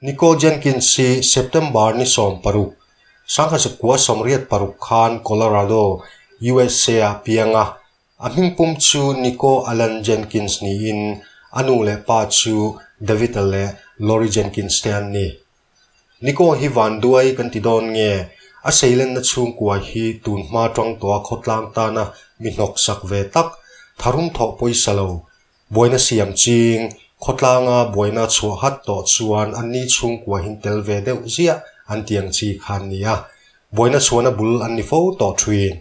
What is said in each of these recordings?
Nico Jenkins hi September ni 16, 1986 khan Colorado, USA ah piang a. A hmingpum chu Nico Alan Jenkins niin a nu leh pa chu David-a leh Lori Jenkins te an ni. Nico hi vanduai kan ti dawn nge, a seilenna chhungkua hi tun hma tang tawha khawtlang tana mi hnawksak ve tak, tharum thawh pawisa lo, Buaina siam ching, khawtlanga buaina chhuah hat tawh chuan an ni chhungkua hin tel ve deuh ziah an ti ang chi kha an ni a, buaina chhuahna bul an ni fo tawh thin.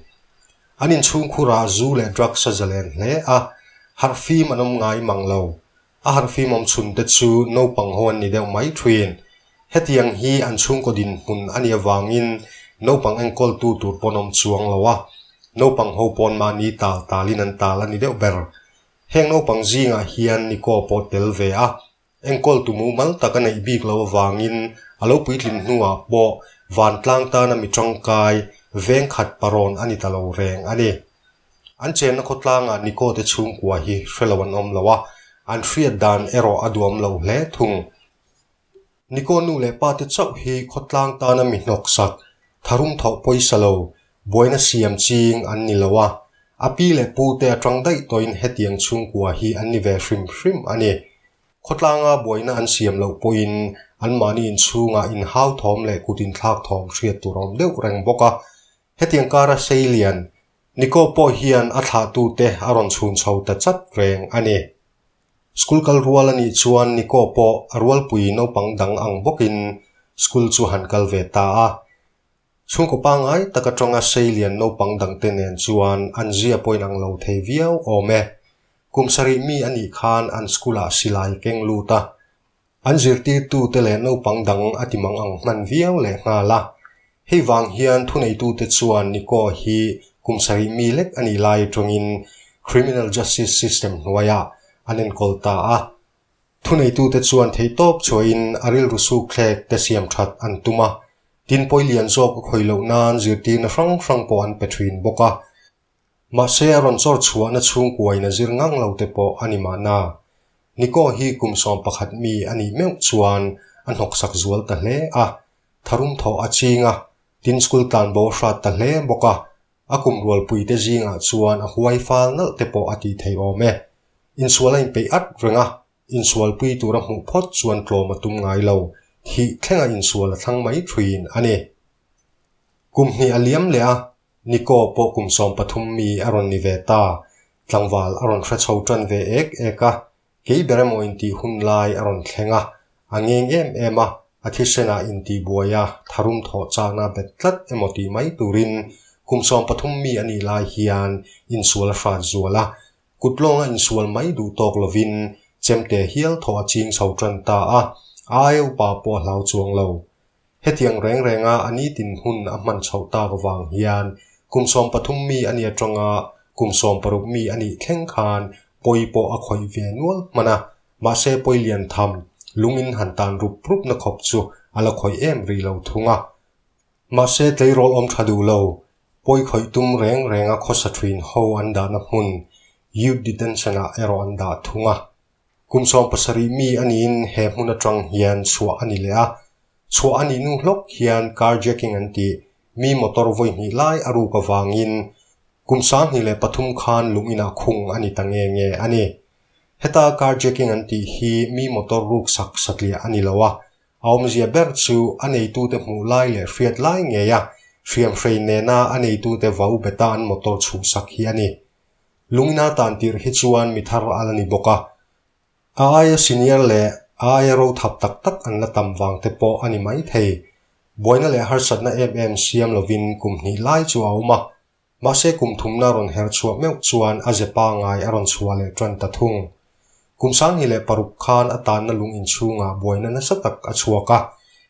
An inchhungkhurah zu leh drugs a zalen hle a, harhfim an awm ngai mang lo. A harhfim awm chhun te chu naupang ho an ni deuh mai thin. Hetiang hi an chhungkaw dinhmun a nih avangin naupang enkawltu tur pawn awm chuang lo a, naupang ho pawn mahni tal talin an tal a ni deuh ber. Heng naupang zingah hian Nico pawh tel ve a, enkawltu mumal tak a neih bik lo avangin a lo puitlin hnuah pawh vantlang tana mi tangkai veng khat parawn a ni ta lo reng a ni. An chenna khawtlangah Nico te chhungkua hi hre lo an awm lo a, an hriat dan erawh a duam lo hle thung. Nico nu leh pa te chauh hi khawtlang tana mi hnawksak, tharum thawh pawisa lo, buaina siam ching an ni lo a, a pi leh pu te atang daih tawhin hetiang chhungkua hi an ni ve hrim hrim a ni. Khawtlanga buaina an siam loh pawhin anmahni inchhungah inhau thawm leh kut inthlak thawm hriat tur a awm deuh reng bawk a. Hetiang kara Seilian, Nico pawh hian a thlahtute a rawn chhun chho ta chat reng a ni. School kal rual a nih chuan Nico pawh a rualpui naupang dang ang bawkin school chu han kal ve ta a. Chhungkaw pangngai tak atanga Seilian naupang dangte nen chuan an zia pawhin ang lo thei viau awm e. Kum sarih mi a nih khan an school ah silai keng lut a. An zirtirtute leh naupang dang a ti mang ang hman viau leh nghal a. Hei vang hian thuneitute chuan Nico hi kum sarih mi lek a nih lai atangin criminal justice system hnuaiah an enkawl ta a. Thuneitute chuan theihtawp chhuahin a rilru sukthlek te siam that an tum a, tin pawi lian zawk a khawih loh nan zirtirna hrang hrang pawh an pe thin bawk a. Mahse a rawn chawr chhuahna chhungkuain a zir ngang lo te pawh a ni mahna. Nico hi kum 11 mi a nih meuh chuan a hnawksak zual ta hle a, tharum thawh a ching a, tin school tlan bo a hrat ta hle bawk a, a kum rualpuite zingah chuan a huai fal nalh te pawh a tih theih awm e. Insual a inpeih at reng a, insualpui tura hmuh phawt chuan tlawm a tum ngai lo, thih thlenga insual a thlang mai thin a ni. Kum hnih a liam leh a, Nico pawh kum 13 mi a rawn ni ve ta, tlangval a rawn hre chho tan ve ek ek a, kei ber emaw intih hun lai a rawn thleng a, a ngeng em em a, a thisenah intihbuai a, tharum thawh chakna bet tlat emaw tih mai turin kum 13 mi a nih lai hian insual a hrat zual a, kut lawnga insual mai duh tawk lovin chemte hial thawh a ching chho tan ta a, a aia upa pawh a hlau chuang lo. Hetiang reng renga a nitin hun a hman chhoh tak avang hian kum 13 mi a nih atanga kum 16 mi a nih thleng khan pawi pawh a khawih ve nual hman a, mahse pawi lian tham lungin han tan rup rup na khawp chu a la khawih em rih lo thung a. Mahse tleirawl awm tha duh lo, pawi khawih tum reng renga khawsa thin ho an dahna hmun Youth Detention ah erawh an dah thung a. Kum 17 mi a niin he hmun atang hian chhuah a ni leh a, chhuah a nih nu hlawk hian carjacking an tih mi motor vawi hnih lai a ruk avangin kum 2003 khan lung inah khung a ni ta nge nge a ni. Heta carjacking an tih hi mi motor ruk sak satliah a ni lo a, a awmzia ber chu a neitute hmuh lai leh hriat lai ngei a hriamhrei nena a neitute vau beta an motor chhuhsak hi a ni. Lungina tan tirh hi chuan mi thar a la ni bawk a, a aia senior leh a aia ro thap tak tak an la tam vang te pawh a ni mai thei. Buaina leh harsatna em em siam lovin kum hnih lai chu a awm a, mahse kum thumna rawn her chhuah meuh chuan a ze pangai a rawn chhuah leh tan ta thung. Kum 2006 khan a tanna lung inchhungah buaina nasa tak a chhuak a,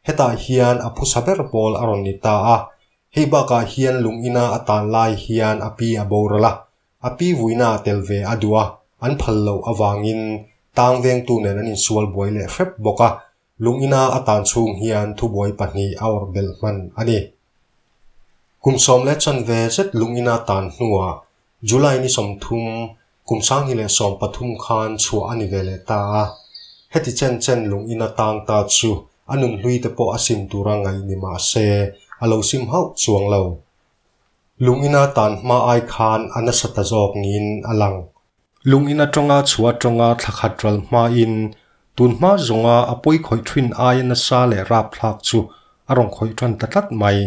hetah hian a phusa ber pawl a rawn ni ta a, Hei bakah hian lung ina a tan lai hian a pi a boral a, a pi vuina a tel ve a duh a, an phal loh avangin tang vengtu nen an insual buai leh hrep bawk a, lung ina a tan chhung hian thubuai pahnih a awrh belh hman a ni. Kum sawm leh chanve zet lung ina tan hnuah July ni 30, kum 2013 khan chhuah a ni ve leh ta a, heti chen chen lung ina tang ta chu. A nunhlui te pawh a sim tura ngaih ni mah se, a lo sim hauh chuang lo. Lung ina tan hma ai khan a nasa ta zawk niin a lang. Lung in atanga chhuah atanga thla khat ral hmain tun hma zawnga a pawi khawih thin aia nasa leh rapthlak chu a rawn khawih tan ta tlat mai.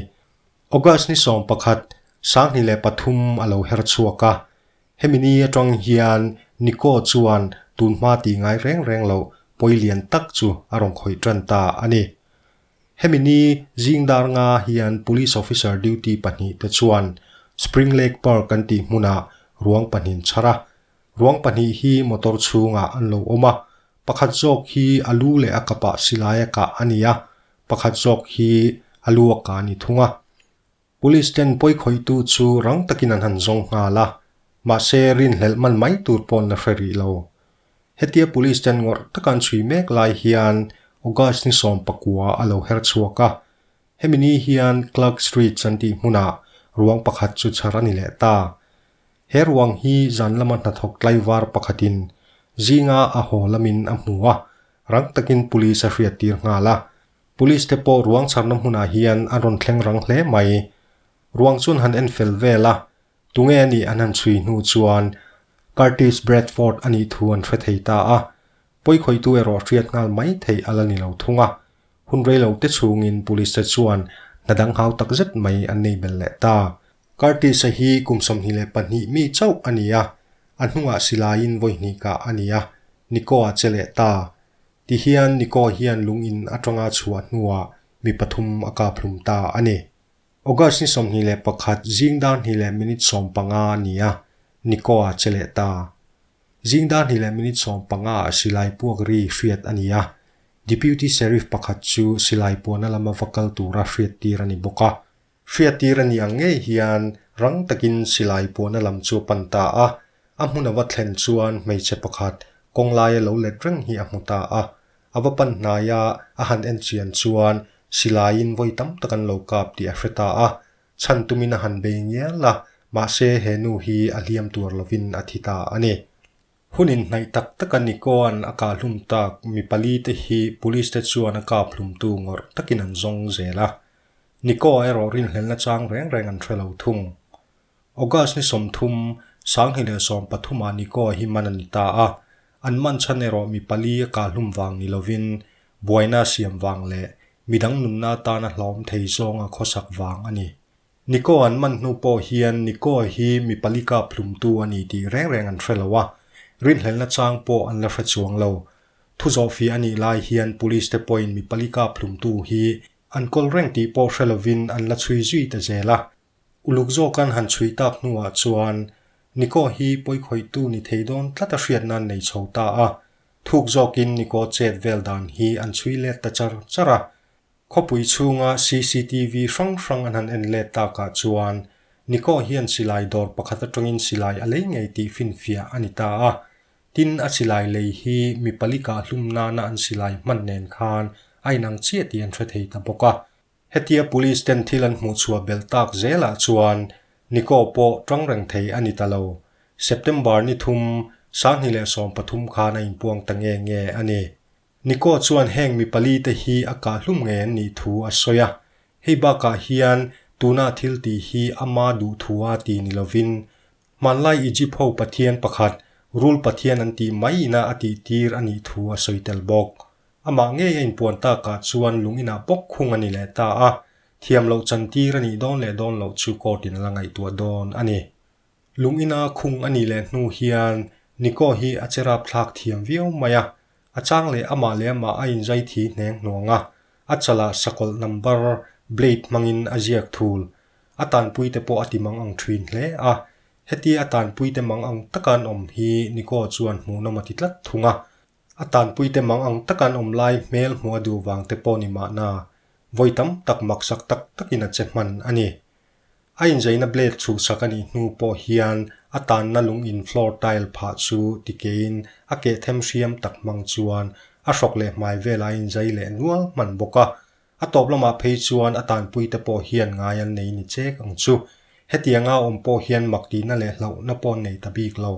August ni 11, 2003 a lo her chhuak a. Hemi ni atang hian Nico chuan tun hma tih ngai reng reng loh pawi lian tak chu a rawn khawih tan ta a ni. Hemi ni zing dar nga hian Police Officer duty pahnihte chuan Spring Lake Park an tih hmunah ruang pahnin chhar a. Ruang pahnih hi motor chhungah an lo awm a, pakhat zawk hi a lu leh a kapah silai a kah a ni a, pakhat zawk hi a lu a kah a ni thung a. Police ten pawikhawihtu chu rang takin an han zawng nghal a, mahse rinhlelh man mai tur pawh an la hre rih lo. Hetia police ten ngawrh taka an chhui mek lai hian August ni 19 a lo her chhuak a, hemi ni hian Clark Street an tih hmunah ruang pakhat chu chhar a ni leh ta. He ruang hi zan lama hnathawk tlaivar pakhatin zinga a haw lamin a hmu a, rang takin police a hriattir nghal a. Police te pawh ruang chharna hmunah hian an rawn thleng rang hle mai. Ruang chuan han en fel vel a, tunge a nih an han chhui hnu chuan Curtis Bradford a nih thu an hre thei ta a. Pawikhawihtu erawh hriat nghal mai theih a la ni lo thung a. Hun rei lo te chhungin police te chuan hna dang hau tak zet mai an nei bel leh ta. Curtis-a hi kum 22 mi chauh a ni a, a hnungah silaiin vawi hnih kah a ni a, Nico-a che leh ta. Tihian Nico hian lung in atanga chhuah hnuah mi pathum a kap hlum ta a ni. August ni 21 zing dar hnih leh minute 15 a ni a, Nico a che leh ta. Zing dar hnih leh minute 15 ah silai puak ri hriat a ni a, Deputy Sheriff pakhat chu silai puahna lama va kal tura hriattir a ni bawk a. Hriattir a nih ang ngei hian rang takin silai puahna lam chu a pan ta a, a hmun a va thlen chuan hmeichhe pakhat kawng laia lo let reng hi a hmu ta a. A va pan hnaia a han en chian chuan silaiin vawi tam tak an lo kap tih a hre ta a, chhan tumin a han bei ngial a, mahse he nu hi a hliam tuar lovin a thi ta a ni. Hun inhnaih tak taka Nico-a'n a kah hlum tak mi pali te hi police te chuan a kap hlumtu ngawrh takin an zawng zel a. Nico-a erawh rinhlelna chang reng reng an hre lo thung. August ni 30, 2013 ah Nico-a hi man a ni ta a, an man chhan erawh mi pali a kah hlum vang ni lovin buaina a siam vang leh midang nunna atana hlauhawm thei zawnga khawsak vang a ni. Nico an man hnu pawh hian Nico hi mi pali kap hlumtu a ni tih reng reng an hre lo a, rinhlelna chang pawh an la hre chuang lo. Thu zawhfiah a nih lai hian police te pawhin mi pali kap hlumtu hi an kawl reng tih pawh hre lovin an la chhui zui ta zel a. Uluk zawk an han chhui tak hnuah chuan Nico hi pawikhawihtu ni thei dawn tlat a hriat nan nei chho ta a, thuk zawkin Nico chet vel dan hi an chhui let ta char char a. Khawpui chhunga cctv hrang hrang an han en let takah chuan Nico hian silai dawr pakhat atangin silai a lei ngei tih finfiah a ni ta a. Tin, a silai lei hi mi pali kah hlum nana an silai hman nen khan a inang chiah tih an hre thei ta bawk a. Hetia police ten thil an hmuh chhuah belh tak zelah chuan Nico pawh tang reng thei a ni ta lo. September ni thum, 2013 khan a inpuang ta nge nge a ni. Nico chuan heng mi pali te hi a kah hlum ngei an nih thu a sawi a, hei bakah hian tuna thil tih hi ama duh thu a ti ni lovin hmanlai Egypt ho pathian pakhat rul pathian an tih mai ina a tih tir a nih thu a sawi tel bawk. Amah ngei a inpuan takah chuan lung inah bawk khung a ni leh ta a, thiam loh chan tir a nih dawn leh dawn loh chu court in a la ngaihtuah dawn a ni. Lung ina khung a nih leh hnu hian Nico hi a che rapthlak thiam viau mai a, A chang leh amah leh amah a inzai thi hneng hnuang a, a chalah sakawlh number blade hmangin a ziak thul. A tanpuite pawh a ti mang ang thin hle a, hetia a tanpuite mang ang taka an awm hi Nico chuan hmuhnawm a ti tlat thung a. A tanpuite mang ang taka an awm lai hmel hmuh a duh vang te pawh ni mahna, vawi tam tak maksak tak takin a che hman a ni. A inzaina blade chhuhsak a nih hnu pawh hian a tanna lung in floor tile phah chu tikeiin a keh them hriam tak hmang chuan a hrawk leh hmai velah a inzai leh nual hman bawk a. A tawp lamah phei chuan a tanpui te pawh hian ngai an nei ni chek ang chu. Hetianga awm pawh hian mak tihna leh hlauhna pawh an nei ta bik lo.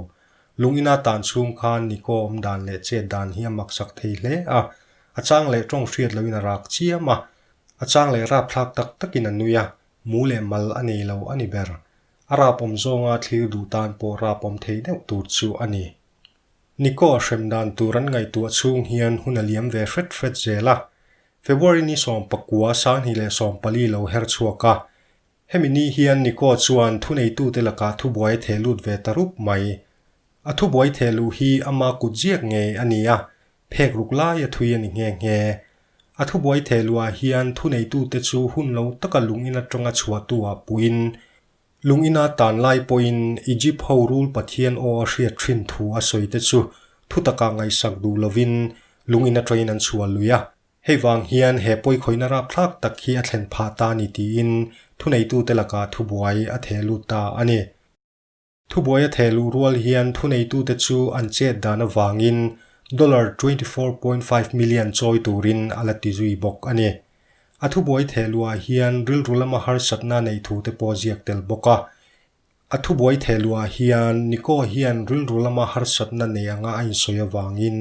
Lung ina tan chhung khan Nico awm dan leh chet dan hi a maksak thei hle a. A chang leh tawng hriat loin a rak chiam a, a chang leh rapthlak tak takin a nui a, mu leh mal a nei lo a ni ber. A rapawm zawnga thlir duh tan pawh rapawm thei deuh tur chu a ni. Nico a hrem dan tur an ngaihtuah chhung hian hun a liam ve hret hret zel a. February ni 19, 2014 lo her chhuak a. Hemi ni hian Nico chuan thuneitute lakah thubuai a theh lut ve ta rup mai. A thubuai theh luh hi ama kut ziak ngei a ni a, phek ruk lai a thui a ni nghe nghe. A thubuai theh luhah hian thuneitute chu hun lo taka lungin atanga chhuahtu-ah puiin Lung ina tan lai pawhin Egypt ho rul Pathian aw a hriat thin thu a sawi te chu thu takah ngaihsak duh lovin lung in atangin an chhuah lui a. Hei vang hian he pawikhawihna rapthlak tak hi a thlen phah ta ni tiin thuneitute lakah thubuai a theh lut ta a ni. Thubuai a theh luh rual hian thuneitute chu an chet dan avangin dollar 24.5 million chawi turin a la ti zui bawk a ni. A thubuai theh luhah hian rilru lama harsatna neih thu te pawh ziak tel bawk a. A thubuai theh luhah hian Nico hian rilru lama harsatna nei anga a insawi avangin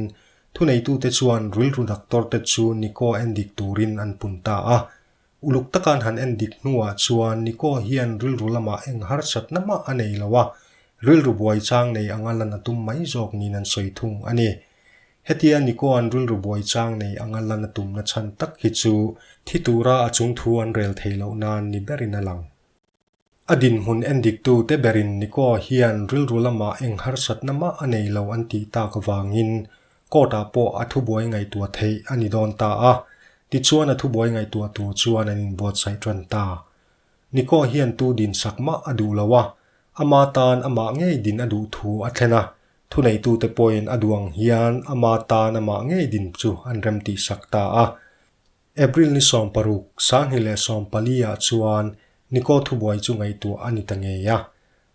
thuneitute chuan rilru doctor te chu Nico endik turin an pun ta a. Uluk taka an han endik hnuah chuan Nico hian rilru lamah eng harsatna mah a nei lo a, rilru buai chang nei anga lan a tum mai zawk niin an sawi thung a ni. Hetia Nico-a'n rilru buai chang nei anga lan a tumna chhan tak hi chu thi tura a chung thu an rel thei loh nan ni berin a lang. A dinhmun endiktu te berin Nico hian rilru lamah eng harsatna mah a nei lo an tih tak avangin court-ah pawh a thubuai ngaihtuah theih a ni dawn ta a, tichuan a thubuai ngaihtuah tur chuan an inbuatsaih tan ta. Nico hian tu dinsak mah a duh lo a, ama tan amah ngei din a duh thu a thlen a, Thuneitute pawhin a duh ang hian ama tan amah ngei din chu an remtihsak ta a. April ni 16, 2014 ah chuan Nico thubuai chu ngaihtuah a ni ta ngei a.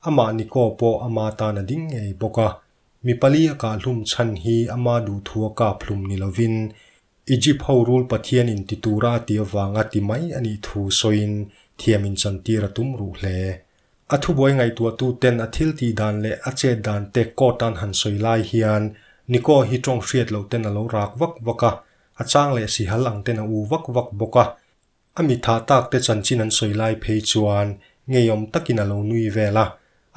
Amah Nico pawh ama tan a ding ngei bawk a. Mi pali a kahhlum chhan hi ama duhthu a kaphlum ni lovin Egypt ho rul Pathian in ti tura a ti avanga ti mai a nih thu sawiin thiam inchantir a tum ruh hle. A thubuai ngaihtuahtu ten a thil tih dan leh a chet dan te court an han sawi lai hian Nico hi tawng hriat loh ten a lo rak vak vak a, a chang leh sihal ang ten a u vak vak bawk a. A mitha tak te chanchin an sawi lai phei chuan ngeiawm takin a lo nui vel a.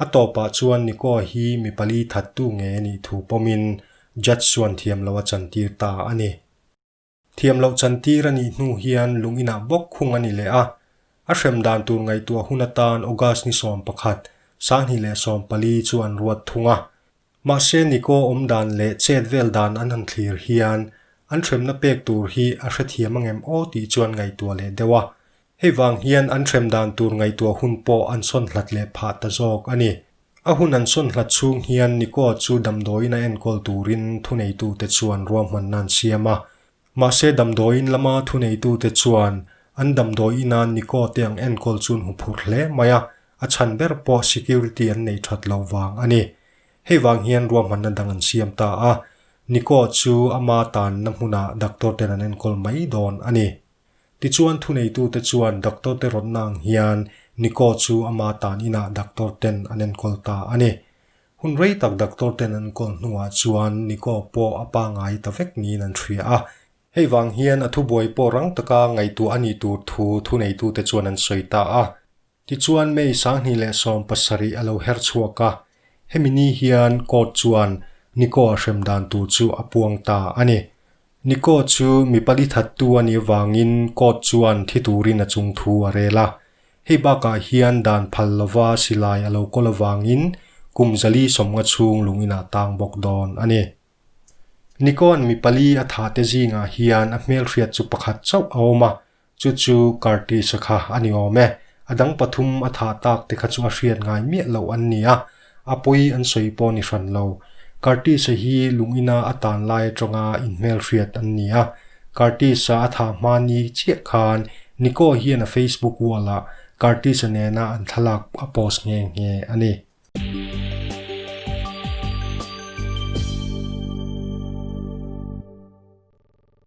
A tawpah chuan Nico hi mi pali thattu ngei a nih thu pawmin judge chuan thiam lo a chantir ta a ni. Thiam loh chantir a nih hnu hian lung inah bawk khung a ni leh a. A hrem dan tur ngaihtuah hun atan August ni 11, 2014 chu an ruat thung a. Mahse Nico awm dan leh chet vel dan an han thlir hian an hremna pek tur hi a hrethiam angem aw tih chuan ngaihtuah leh deuh a. Hei vang hian an hrem dan tur ngaihtuah hun pawh an sawn hlat leh phah ta zawk a ni. A hun an sawn hlat chhung hian Nico chu damdawiin a enkawl turin thuneitute chuan ruahmanna an siam a. Mahse damdawiin lama thuneitute chuan an damdawiina Nico te ang enkawl chu an hmu phur hle mai a, a chhan ber pawh security an nei that loh vang a ni. Hei vang hian ruahmanna dang an siam ta a, Nico chu ama tanna hmunah doctor ten an enkawl mai dawn a ni. Tichuan thuneitute chuan doctor te rawtna ang hian Nico chu ama tan inah doctor ten an enkawl ta a ni. Hun rei tak doctor ten an enkawl hnuah chuan Nico pawh a pangai ta vek niin an hria a. Hei vang hian a thubuai pawh rang taka ngaihtuah a nih tur thu thuneitute chuan an sawi ta a. Tichuan May 2017 a lo her chhuak a, hemi ni hian court chuan Nico a hrem dan tur chu a puang ta a ni. Nico chu mi pali thattu a nih avangin court chuan thi turin a chung thu a rel a. Hei bakah hian dan phal lova silai a lo kawl avangin kum 450 chhung lungin ah tang bawk dawn a ni. Nico-a'n mi pali a thah te zingah hian a hmelhriat chu pakhat chauh a awm a, Chu chu Curtis-a kha a ni awm e. A dang pathum a thah tak te kha chu a hriat ngai miah loh an ni a, a pawi an sawi pawh ni hran lo. Curtis-a hi lungina a tan lai atanga inhmelhriat an ni a. Curtis-a a thah hma ni chiah khan Nico hian a Facebook wall-ah Curtis-a nena an thlalak a post nghe nghe a ni.